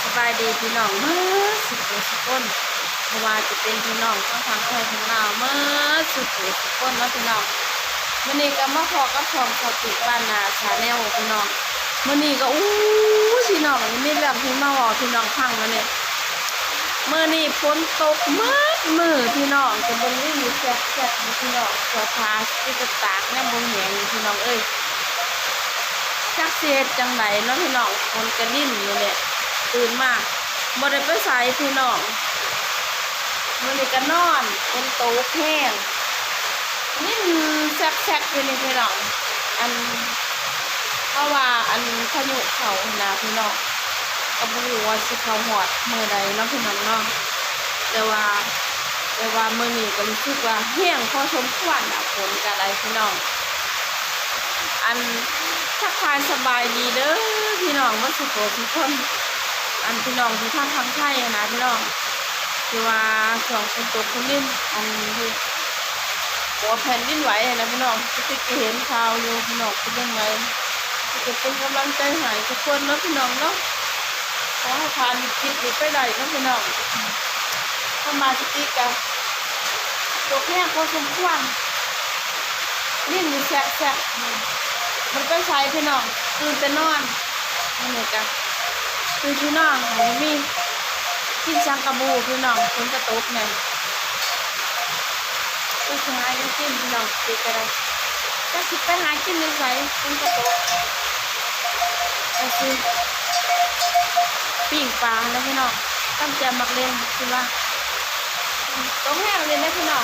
ສະບາຍດີພີ່ນ້ອງເບິດສູ່ຜູ້ສູ່ຄົນ ບໍ່ວ່າຈະເປັນພີ່ນ້ອງທັງຝັ່ງໄທທັງລາວເບິດສູ່ຜູ້ສູ່ຄົນເນາະພີ່ນ້ອງ. ມື້ນີ້ກໍມາພໍ້ກັບຊ່ອງສາວຕຸກບ້ານນາ Channel ພີ່ນ້ອງ. ມື້ນີ້ກໍ ອູ້ຍ ພີ່ນ້ອງ ມີເລື່ອງທີ່ມາເວົ້າໃຫ້ພີ່ນ້ອງຟັງມື້ນີ້. ມື້ນີ້ຝົນຕົກໝົດມື້ພີ່ນ້ອງ ຈະເບິ່ງວິວແຊກໆຢູ່ພີ່ນ້ອງ ເສື້ອຜ້າຊິໄປຕາກຍັງບໍ່ແຫ້ງຢູ່ພີ່ນ້ອງເອີຍ. ຈັກຊິເຮັດຈັ່ງໃດເນາະພີ່ນ້ອງ ຝົນກະລິນຢູ່ແຫຼະ. ຕື່ນມາບໍ່ໄດ້ໄປໃສພີ່ນ້ອງ ມື້ນີ້ກະນອນ ຝົນຕົກແຮງ ລິນແຊກໆຢູ່ນີ້ພີ່ນ້ອງ. ອັນ ເພາະວ່າອັນພາຍຸເຂົ້າຫັ້ນນະພີ່ນ້ອງ ກໍບໍ່ຮູ້ວ່າຊິເຂົ້າຮອດມື້ໃດເນາະພີ່ນ້ອງເນາະ. ແຕ່ວ່າ ແຕ່ວ່າມື້ນີ້ກໍຮູ້ສຶກວ່າແຮງພໍສົມຄວນນະ ຝົນກໍໄດ້ພີ່ນ້ອງ. ອັນ ທັກທາຍສະບາຍດີເດີພີ່ນ້ອງເບິດສູ່ຜູ້ສູ່ຄົນ ອັນ ພີ່ນ້ອງທີ່ທາງຝັ່ງໄທຫັ້ນນະພີ່ນ້ອງ ທີ່ວ່າຊ່ວງຝົນຕົກແຜ່ນດິນ ອັນ ບໍ່ ແຜ່ນດິນໄຫວຫັ້ນນະພີ່ນ້ອງ ຄືຊິເຫັນຂ່າວຢູ່ພີ່ນ້ອງ ເປັນຈັ່ງໃດ ກໍເປັນກຳລັງໃຈໃຫ້ທຸກຄົນເນາະພີ່ນ້ອງເນາະ. ຂໍໃຫ້ຜ່ານວິກິດນີ້ໄປໄດ້ເນາະພີ່ນ້ອງ. ທຳມາສະຕິກະຕົກແຮງພໍສົມຄວນ ລິນຢູ່ແຊກໆ ມັນໄປໃສພີ່ນ້ອງ ຕື່ນແຕ່ນອນ. ອັນນີ້ກະຕື່ນແຕ່ນອນ ບໍ່ມີກິນສັງກະບູພີ່ນ້ອງ ຝົນກະຕົກແນ່. ໄປຫາຫຍັງກິນພີ່ນ້ອງ ຊິໄປໄດ້ ຈັກຊິໄປຫາກິນຢູ່ໃສ ຝົນກະຕົກ. ໄປຊື້ປີ້ງປາແລ້ວພີ່ນ້ອງ ຕຳແຈ່ວໝາກເລັ່ງ ຄືວ່າຕົກແຮງເລີຍນະພີ່ນ້ອງ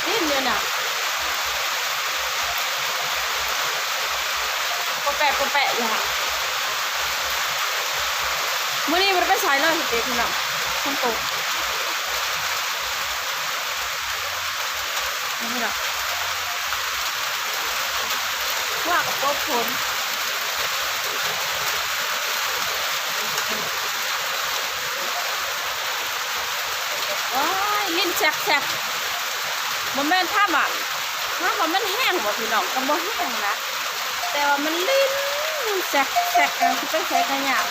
ດິນຢູ່ນະ ປະແປະ ປະແປະຢູ່ຫັ້ນ. ມື້ນີ້ບໍ່ໄດ້ໄປໃສເລີຍ ເຮັດວຽກພີ່ນ້ອງ ຝົນຕົກ. ນີ້ເນາະ ວ່າກໍຕົກຝົນ ໂອ້ຍ ລິນແຊກໆ ບໍ່ແມ່ນ ຖາມວ່າ ຖາມວ່າມັນແຮງບໍ່ພີ່ນ້ອງ ກໍບໍ່ແຮງນະ ແຕ່ວ່າມັນລິນແຊກໆ ນະ ຊິໄປໃສກໍຍາກ.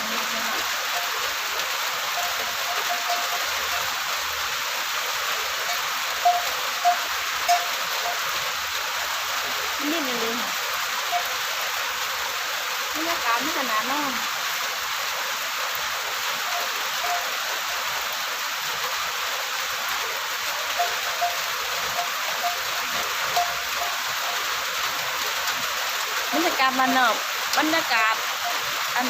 ນີ້ ນີ້ ນີ້ ບັນຍາກາດມັນຂະໜາດເນາະ ບັນຍາກາດບ້ານນອກ ບັນຍາກາດ ອັນ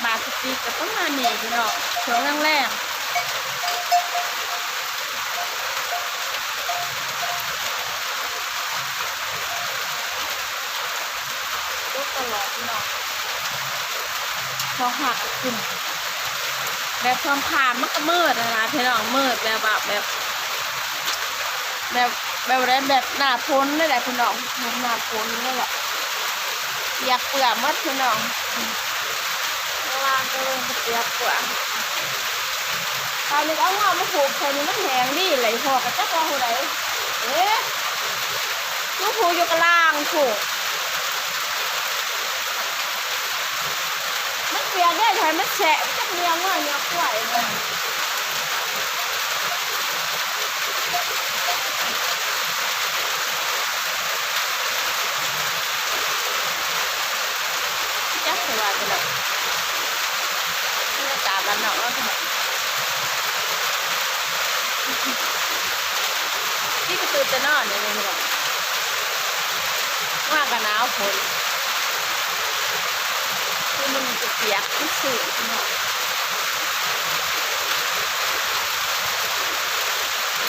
ບາງກະປິກໍປະມານນີ້ພີ່ນ້ອງ ຊ່ວງແລງໆ ຕົກຕະຫຼອດພີ່ນ້ອງ ທ້ອງຟ້າກໍຄຶ້ມ ແບບທ້ອງຟ້າມັນກໍມືດຫັ້ນນະພີ່ນ້ອງ ມືດແບບວ່າ ແບບ ແບບ ແບບໃດ ແບບໜ້າຝົນນີ້ແຫຼະພີ່ນ້ອງ ແບບໜ້າຝົນນີ້ແຫຼະ ປຽກເປື້ອນໝົດພີ່ນ້ອງ ເມື່ອວານກໍລົງໄປປຽກເປື້ອນ ຄາວນີ້ກໍເອົາງົວມາຜູກໃສ່ນີ້ ມັນແຫ້ງດີແຫຼະ ອີ່ພໍ່ກໍຈັກວ່າຜູ້ໃດ ເອີ ມາຜູກຢູ່ກະລາງພຸ້ນ. ມັນປຽກເດ້ ໃຫ້ມັນແຊະ ມັນຈັກເໜືອງົວເໜືອຄວາຍນະ ຈັກຊິວ່າຈັ່ງໃດ ບັນຍາກາດບ້ານນອກເນາະ ພີ່ນ້ອງ. ນີ້ກໍຕື່ນແຕ່ນອນນີ້ພີ່ນ້ອງ ມາກໍໜາວຝົນ ຄືມື້ນີ້ກໍປຽກ ມັນຊື້ພີ່ນ້ອງ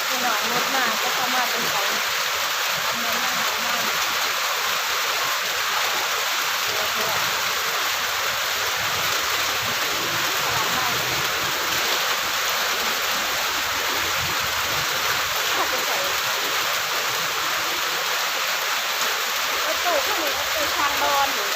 ພີ່ນ້ອງລົດມາ ຈັກເຂົາມາແຕ່ໃສ ແມ່ນມາຫາມາ. ລົດຕູ້ຄັນນີ້ ລົດຕູ້ທາງດອນນີ້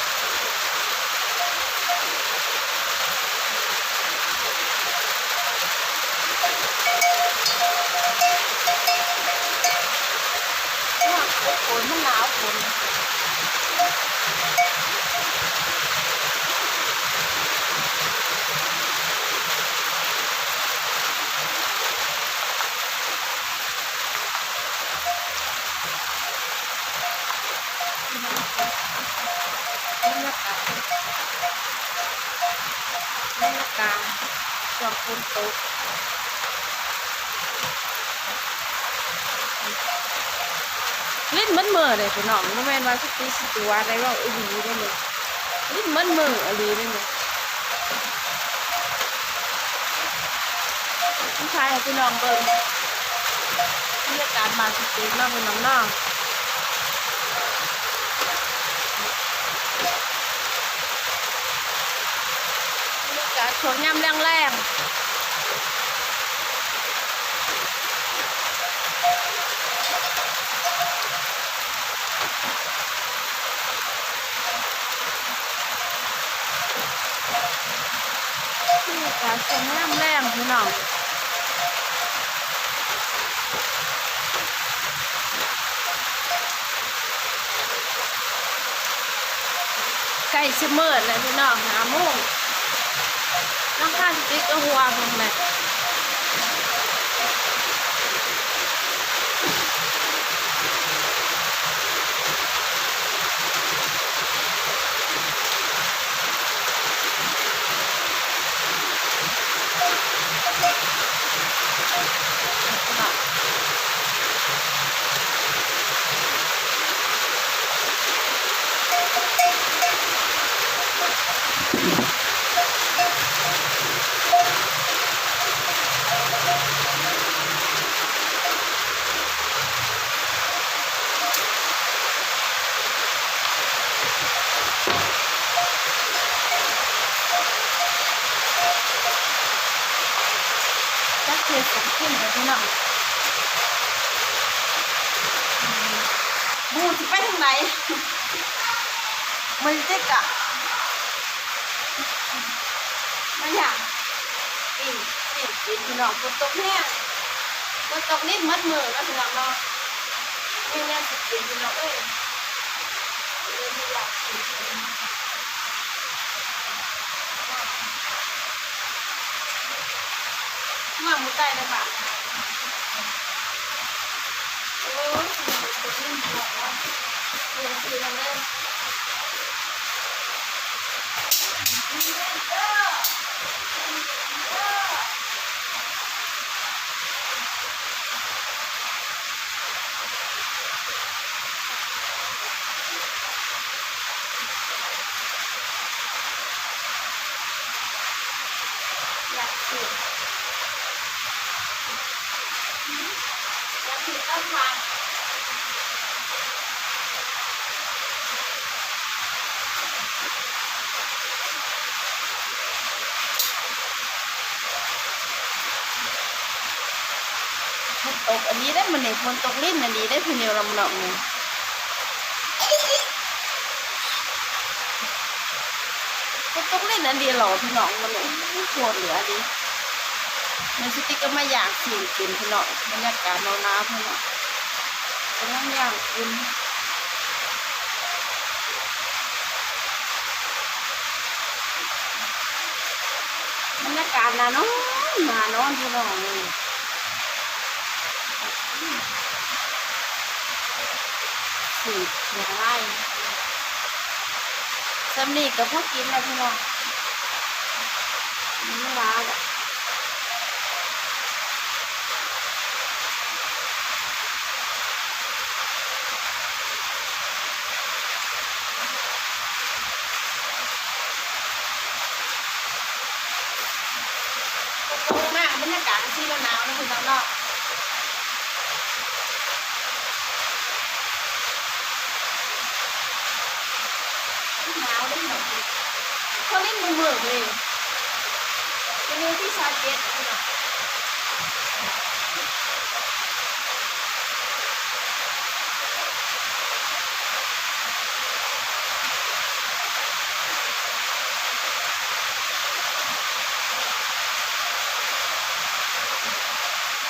ໂອ້ຍ ມັນໜາວຝົນ. ບັນຍາກາດຊ່ວງຝົນຕົກ ລິນໝົດມື້ເດ້ພີ່ນ້ອງ ບໍ່ແມ່ນວ່າສະຕິຊິຕົວະໄດ້ ເວົ້າອີ່ຫຼີເດ້ນີ້ ລິນໝົດມື້ອີ່ຫຼີເດ້ນີ້. ຖ່າຍໃຫ້ພີ່ນ້ອງເບິ່ງ ບັນຍາກາດບ້ານສະຕິກເນາະພີ່ນ້ອງເນາະ ບັນຍາກາດຊ່ວງຍາມແລງໆ. ບັນຍາກາດຊ່ວງຍາມແລງພີ່ນ້ອງ ໃກ້ຊິມືດແລ້ວພີ່ນ້ອງ ຫ້າໂມງ ຫຼັງຄາສະຕິກກໍຮົ່ວເບິ່ງແຫຼະ. ຈັກເຮັດສັງກິນເດີພີ່ນ້ອງ ບໍ່ຮູ້ຊິໄປທາງໃດ ມື້ນີ້ຕິກະ ມາຢ່າງ ປີ້ງ ປີ້ງກິນພີ່ນ້ອງ ຝົນຕົກແຮງ ຝົນຕົກລິນໝົດມື້ເນາະພີ່ນ້ອງເນາະ ມີແນວຊິກິນພີ່ນ້ອງເອີຍ ເລີຍມາຢ່າງກິນ. ມາໝູ່ໄຕເດີບາດ ໂອ້ຍ ຢາກຊິ ຢາກຊິເອົາທາງ ຝົນຕົກອີ່ຫຼີເດ້ມື້ນີ້ ຝົນຕົກລິນອີ່ຫຼີເດ້ ພີ່ນ້ອງເນາະ ມື້ນີ້ ຝົນຕົກລິນອີ່ຫຼີເນາະພີ່ນ້ອງ ມື້ນີ້ ໂຄດເຫຼືອດີ ມື້ສະຕິກກໍມາຍ່າງຊີ້ນກິນພີ່ນ້ອງ ບັນຍາກາດໜາວໆ ພີ່ນ້ອງ ກຳລັງຍ່າງກິນ. ບັນຍາກາດໜ້ານອນ ໜ້ານອນພີ່ນ້ອງເອີຍ ຊິກິນຫຍັງຫຼາຍ ສ່ຳນີ້ກໍພໍກິນແລ້ວພີ່ນ້ອງ ມັນຫຼາຍແລ້ວ. ຕົກມາ ບັນຍາກາດກໍຊິໜາວໆ ເນາະ ພີ່ນ້ອງເນາະ. ໜາວເດ້ເນາະ ເຂົາຫຼິ້ນມື້ມື້ເລີຍ ເປັນມື້ທີຊາວເຈັດແລ້ວພີ່ນ້ອງ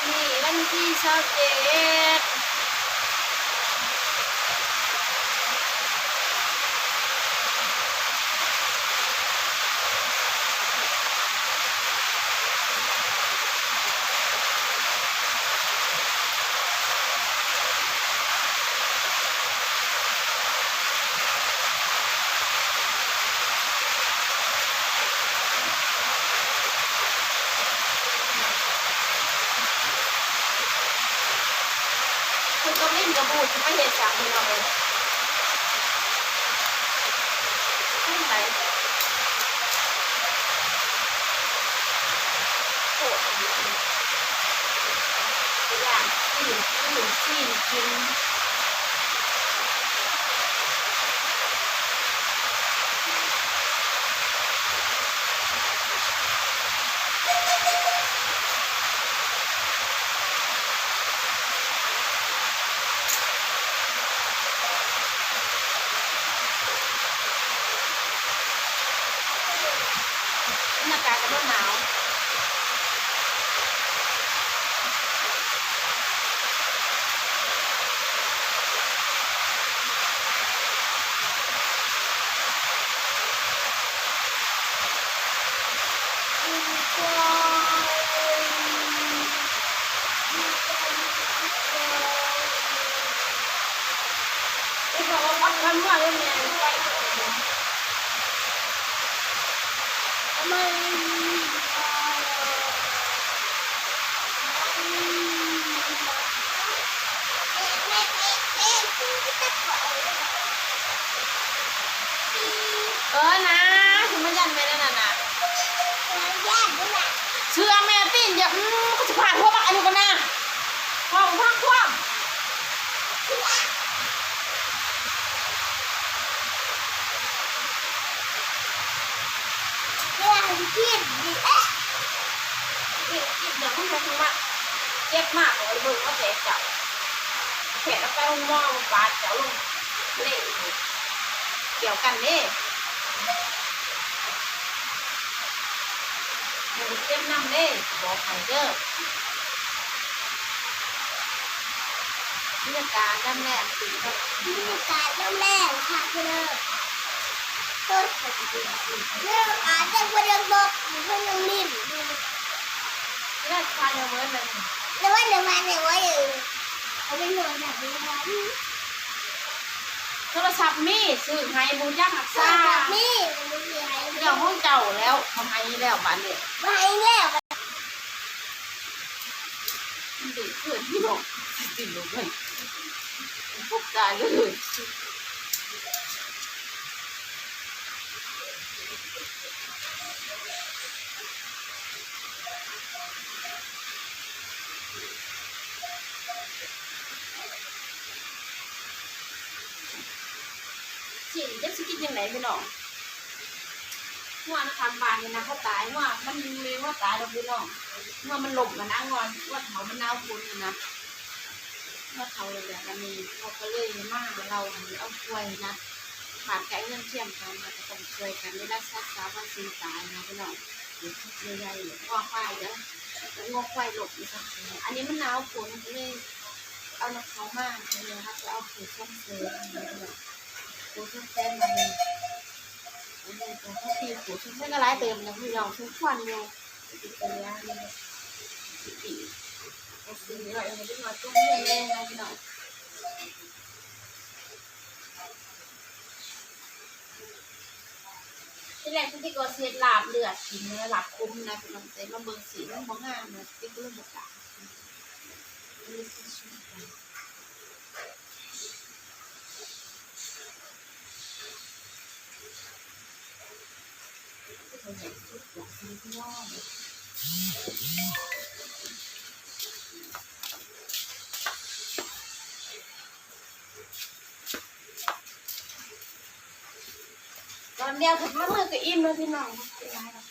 ມື້ນີ້ວັນທີຊາວເຈັດ. ມາເຮັດຫຍັງພີ່ນ້ອງເອີຍ ທາງໃດ ໂອ້ ໄປຍ່າງຊື້ ຊື້ຊີ້ນກິນ. ບັນຍາກາດກະບໍ່ໜາວ. ເອີນາ ຊິມາຢ້ານແມ່ແນວນັ້ນນະ ເຊື່ອແມ່ຕິ ຢ່າ ອືມ ກູຊິພາດຫົວບັກອັນນີ້ກ່ອນນະ ເວົ້າພັກຄວາມ. ເວລາເຮົາກິນນີ້ ເອະ ກິນ ກິນແລ້ວມັນກໍຄືວ່າເຈັບມາກ ເອົາໄວ້ເບິ່ງວ່າແຕ່ເຈົ້າ ແພດເອົາໄປໂຮງໝໍ ບາດເຈົ້າລົງທະເລ ກ່ຽວກັນເດ້ ເຈັບນຳເດ້ ບອກໃຫ້ເດີ. ບັນຍາກາດຍາມແລງ ບັນຍາກາດຍາມແລງ ຄັກເດີ ເອີ ເລື່ອງອາດຈະບໍ່ໄດ້ຕົກ ເພິ່ນຍັງຫຼິ້ນຢູ່ ແລ້ວຊາຍເດີເວີຍແມ່ນ ແລ້ວວ່າເດີວ່າເດີເວີຍ ເອົາໄປນອນແບບນີ້ ໂທລະສັບມີ ຊື້ໃຫ້ ບໍ່ຮູ້ຈັກຮັກສາ ໂທລະສັບມີ ບໍ່ຊື້ໃຫ້ ເລື່ອງຂອງເຈົ້າແລ້ວ ບໍ່ໃຫ້ແລ້ວບາດນີ້ ບໍ່ໃຫ້ແລ້ວ. ມັນເດັກເກີນພີ່ນ້ອງ ຊິຕິດລົບເລີຍ ຕົກໃຈເລີຍ. ຊິ ຈັກຊິກິນຈັ່ງໃດພີ່ນ້ອງ. ງົວນະຂ້າງບ້ານນີ້ນະ ເຂົາຕາຍ ງົວມັນເລີຍ ງົວຕາຍແລ້ວພີ່ນ້ອງ ງົວມັນລົ້ມຫັ້ນນະ ງົວ ງົວເຖົ້າມັນໜາວຝົນຫັ້ນນະ ງົວເຖົ້າແລ້ວ ບາດນີ້ເຂົາກໍເລີຍມາເລົ່າໃຫ້ເອົາຊ່ວຍນະ ບ້ານໃກ້ເຮືອນຄຽງກັນ ເຮົາກໍຕ້ອງຊ່ວຍກັນ ເວລາສັດສາວາສິ່ງຕາຍນະພີ່ນ້ອງ ໃຫຍ່ໆ ງົວຄວາຍເດີ ງົວຄວາຍລົ້ມ ອັນນີ້ມັນໜາວຝົນ ກໍເລີຍເອົານຳເຂົາມາ ກໍເລີຍເຮົາຈະເອົາຜູ້ຊົມເຊີຍ ຜູ້ທົດແທນມາເລີຍ ອັນນີ້ກໍຄືຜູ້ຊົມເຊີຍກໍຫຼາຍເຕີບນະພີ່ນ້ອງ ສົມຄວນຢູ່ ເປັນຕົວຢ່າງເດ້ ເປັນປີ ເປັນປີເນາະ ເປັນວ່າຕົວເຮືອນແດ່ນະພີ່ນ້ອງ ທີແລກເພິ່ນຊິກໍຊິເຮັດລາບເລືອດກິນນະ ລາບຂົມນະພີ່ນ້ອງ ແຕ່ມາເບິ່ງສີມັນບໍ່ງາມນະ ຕິກກໍເລີຍບໍ່ກ້າ. ຕອນດຽວເຂົ້າມາມື້ກໍອີ່ມແລ້ວພີ່ນ້ອງ ບໍ່ກິນຫຼາຍດອກ.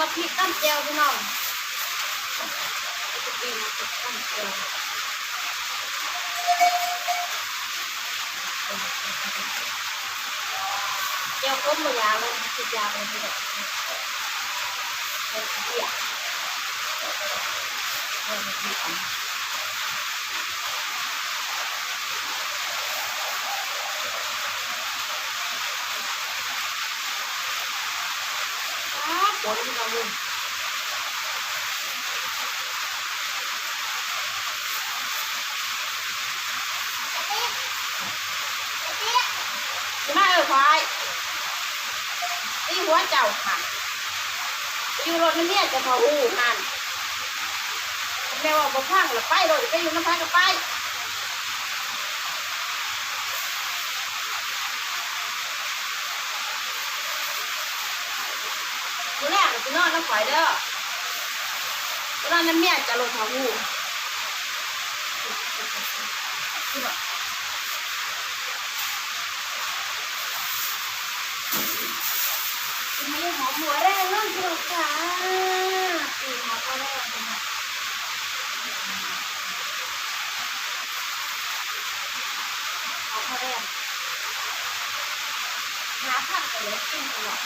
ຕຳພິກຕຳແຈ່ວພີ່ນ້ອງ ຕຳແຈ່ວ ແຈ່ວຂົມບໍ່ຢາກເລີຍ ຄິດຢາກເລີຍ ແຈ່ວຂຽວ ແຈ່ວຂຽວ. ອ້າ ຝົນເຮົາເບິ່ງ ຊິມາເອີ້ນຂ້ອຍ ຕີຫົວເຈົ້າຫັ້ນ ໄປຢູ່ລົດນຳເມຍເຈົ້າເຖົ້າຫູຫັ້ນ ແມ່ເວົ້າບໍ່ຟັງລະ ໄປໂລດ ໄປຢູ່ນຳໃຜກໍໄປ. ມື້ແລກຊິນອນນຳຂ້ອຍເດີ ໄປນອນນຳເມຍເຈົ້າໂລດ ເຖົ້າຫູ. ກິນໃຫ້ຫອມຫົວແດງເນາະ ພີ່ນ້ອງຈ້າ ກິນຫອມຫົວແດງ ຫອມຫົວແດງ ຫາທານກໍຢາກກິນຕະຫຼອດ.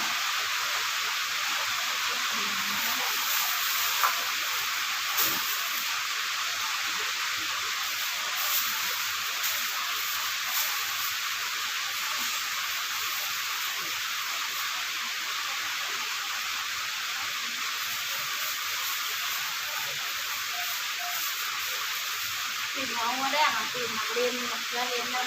ປີນເຮົາຫົວແດງ ປີນໝາກເລັ່ນ ໝາກເຂືອເລັ່ນ ແລ້ວ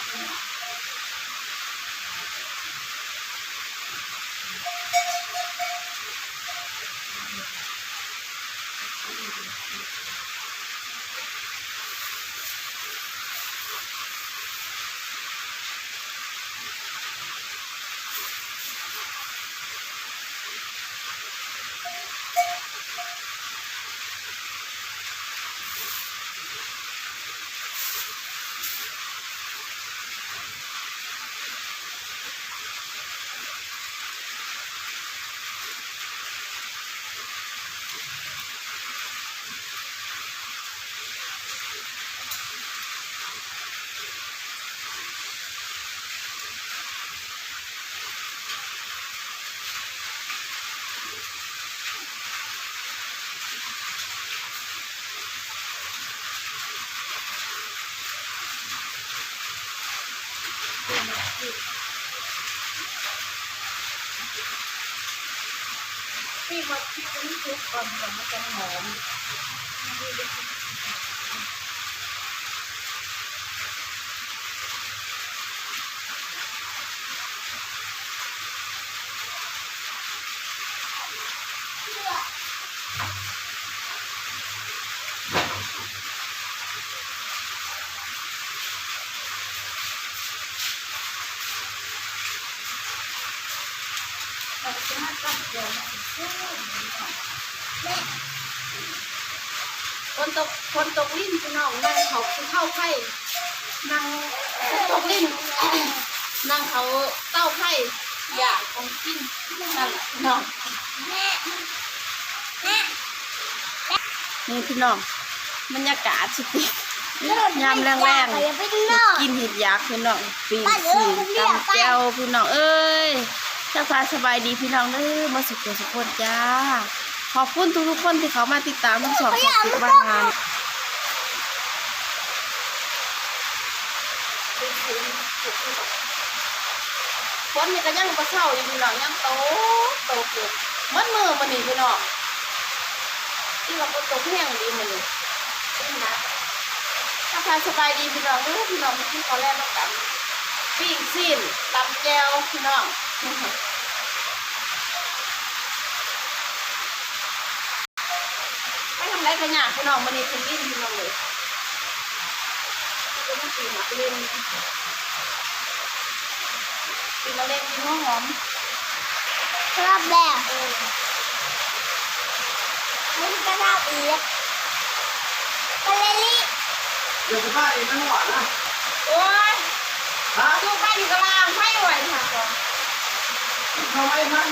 ປີກມັກພິກໃຫ້ມັນສຸກກ່ອນ ແລ້ວມັນຈັ່ງຫອມ. ຝົນຕົກ ຝົນຕົກລິນ ພີ່ນ້ອງ ນັ່ງເຂົ້າ ເຂົ້າໄຟ ນັ່ງຝົນຕົກລິນ ນັ່ງເຂົ້າເຕົາໄຟ ຢາກຂອງກິນ ນັ້ນແຫຼະພີ່ນ້ອງ. ນີ້ພີ່ນ້ອງ ບັນຍາກາດສຸດຕິ ຍາມແລງໆ ເຮັດກິນເຮັດຢາກພີ່ນ້ອງ ປີ້ງຊີ້ນ ຕຳແຈ່ວພີ່ນ້ອງເອີຍ. ທັກທາຍສະບາຍດີພີ່ນ້ອງເດີ ເບິດສຸຂູສຸຄົນຈ້າ. ຂອບຄຸນທຸກໆຄົນທີ່ເຂົ້າມາຕິດຕາມທັງຊ່ອງຂອງຕິກບ້ານນາ. ຝົນນີ້ກໍຍັງບໍ່ເຊົາຢູ່ພີ່ນ້ອງ ຍັງຕົກ ຕົກຢູ່ໝົດມື້ມື້ນີ້ພີ່ນ້ອງ ທີ່ວ່າຝົນຕົກແຮງອີ່ຫຼີມື້ນີ້. ທັກທາຍສະບາຍດີພີ່ນ້ອງເດີ ພີ່ນ້ອງມາກິນເຂົ້າແລງນຳກັນ ປີ້ງຊີ້ນ ຕຳແຈ່ວພີ່ນ້ອງ. ໄປທາງໃດກໍຍາກພີ່ນ້ອງ ມື້ນີ້ເພິ່ນວິນພີ່ນ້ອງເອີຍ. ເພິ່ນມາປີນໝາກເລັ່ນ ປີນໝາກເລັ່ນ ປີນຫົວຫອມ ສະຫຼັບແລ້ວ ເອີ ມັນກະສະຫຼັບອີກ ປາເລລີ ດຽວຊິພາອີກໄປຫົວນະ. ໂອ້ຍ ຮະ ຢູ່ໄປນີ້ກໍລ້າງໄຟໄວ້ຫັ້ນກໍ ເຂົ້າໄວ້ມັນ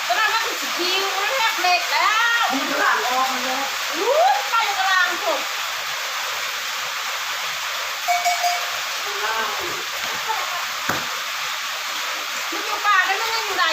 ຕອນນັ້ນມັນຊິຄິວ ມັນແຮກເຫຼັກ. ມັນກະລາງອອກຫັ້ນແຫຼະ. ອູ້ຍ ໄປກະລາງພຸ້ນ. ມັນຢູ່ປ່າໄດ້ ມັນຍັງຢູ່ໄດ້.